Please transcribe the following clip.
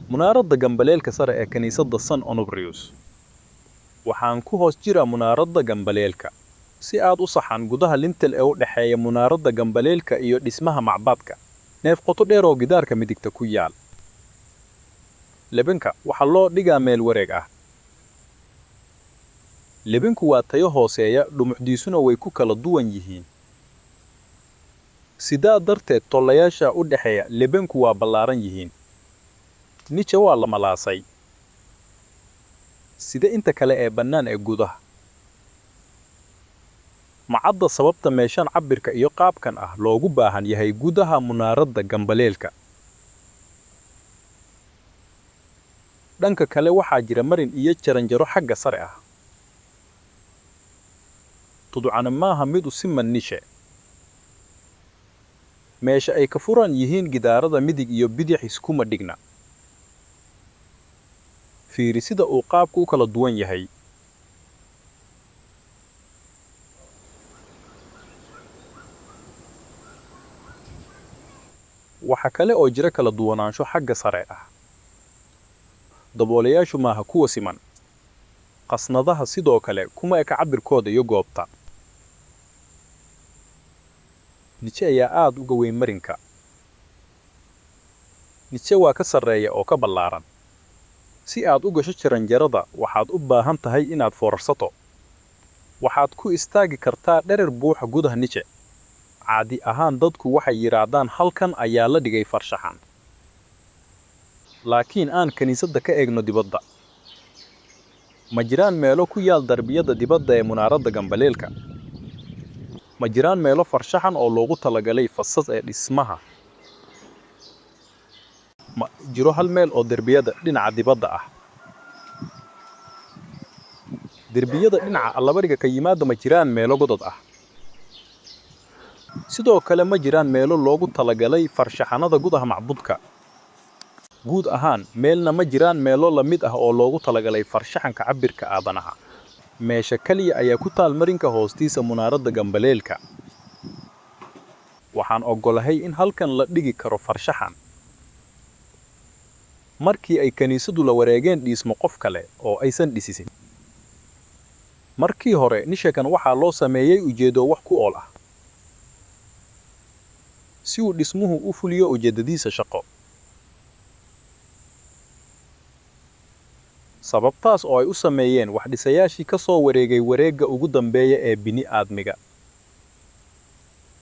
Munaaradda gambaleelka sare ee Kaniisadda San Onubrius. Waxaan ku hoos jiraa munaaradda gambaleelka. Si aad u saxan gudaha lintel ee u dhexeeya munaaradda gambaleelka iyo dhismaha macbadka. Neef qoto dheer oo gidaarka midigta ku yaal. Lebenka waxaa loo dhigaa meel wareeg ah. Lebenku waa tayo hooseeya dhumucdiisuna way ku kala duwan yihiin. Sidaa darteed tollayaasha u dhexeeya lebenku waa ballaaran yihiin. Niche waa la malaasay, sida inta kale ee bannaan ee gudaha. Ma cadda sababta meeshan cabbirka iyo qaabkan ah loogu baahan yahaygudaha munaaradda gambaleelka. Dhanka kale waxaa jira marin iyo jaranjaro xagga sare ah. Tuducana maaha mid u simman niche. Meesha ay ka furan yihiin gidaarada midig iyo bidix iskuma dhigna. Fiiri sida uu qaabku u kala duwan yahay. Waxa kale oo jira kala duwanaansho xagga sare ah, daboolayaashu maaha kuwo siman. Qasnadaha sidoo kale kuma eka cabbirkooda iyo goobta. Niche ayaa aad uga weyn marinka. Niche waa ka sarreeya oo ka ballaaran. Si aad u gasho jaranjarada, waxaad u baahan tahay inaad foorarsato. Waxaad ku istaagi kartaa dherer buuxa gudaha niche. Caadi ahaan dadku waxay yiraahdaan halkan ayaa la dhigay farshaxan. Laakiin aan kaniisadda ka eegno dibadda. Ma jiraan meelo ku yaal darbiyada dibadda ee munaaradda gambaleelka. Ma jiraan meelo farshaxan oo loogu talagalay facades ee dhismaha. Ma jiro hal meel oo derbiyada dhinaca dibadda ah. Derbiyada dhinaca allabariga ka yimaada ma jiraan meelo godad ah. Sidoo kale ma jiraan meelo loogu talagalay farshaxanada gudaha macbudka. Guud ahaan, meelna ma jiraan meelo la mid ah oo loogu talagalay farshaxanka cabbirka aadanaha. Meesha kaliya ayaa ku taal marinka hoostiisa munaaradda gambaleelka. Waxaan oggolahay in halkan la dhigi karo farshaxan. Markii ay kaniisadu la wareegeen dhismo qof kale oo aysan dhsisin. Markii hore, nichekan waxaa loo sameeyay ujeedo wax ku ool ah, si uu dhismuhu u fuliyo ujeedadiisa shaqo. Sababtaas oo ay u sameeyeen wax dhisayaashii ka soo wareegay wareegga ugu dambeeya ee bini'aadmiga.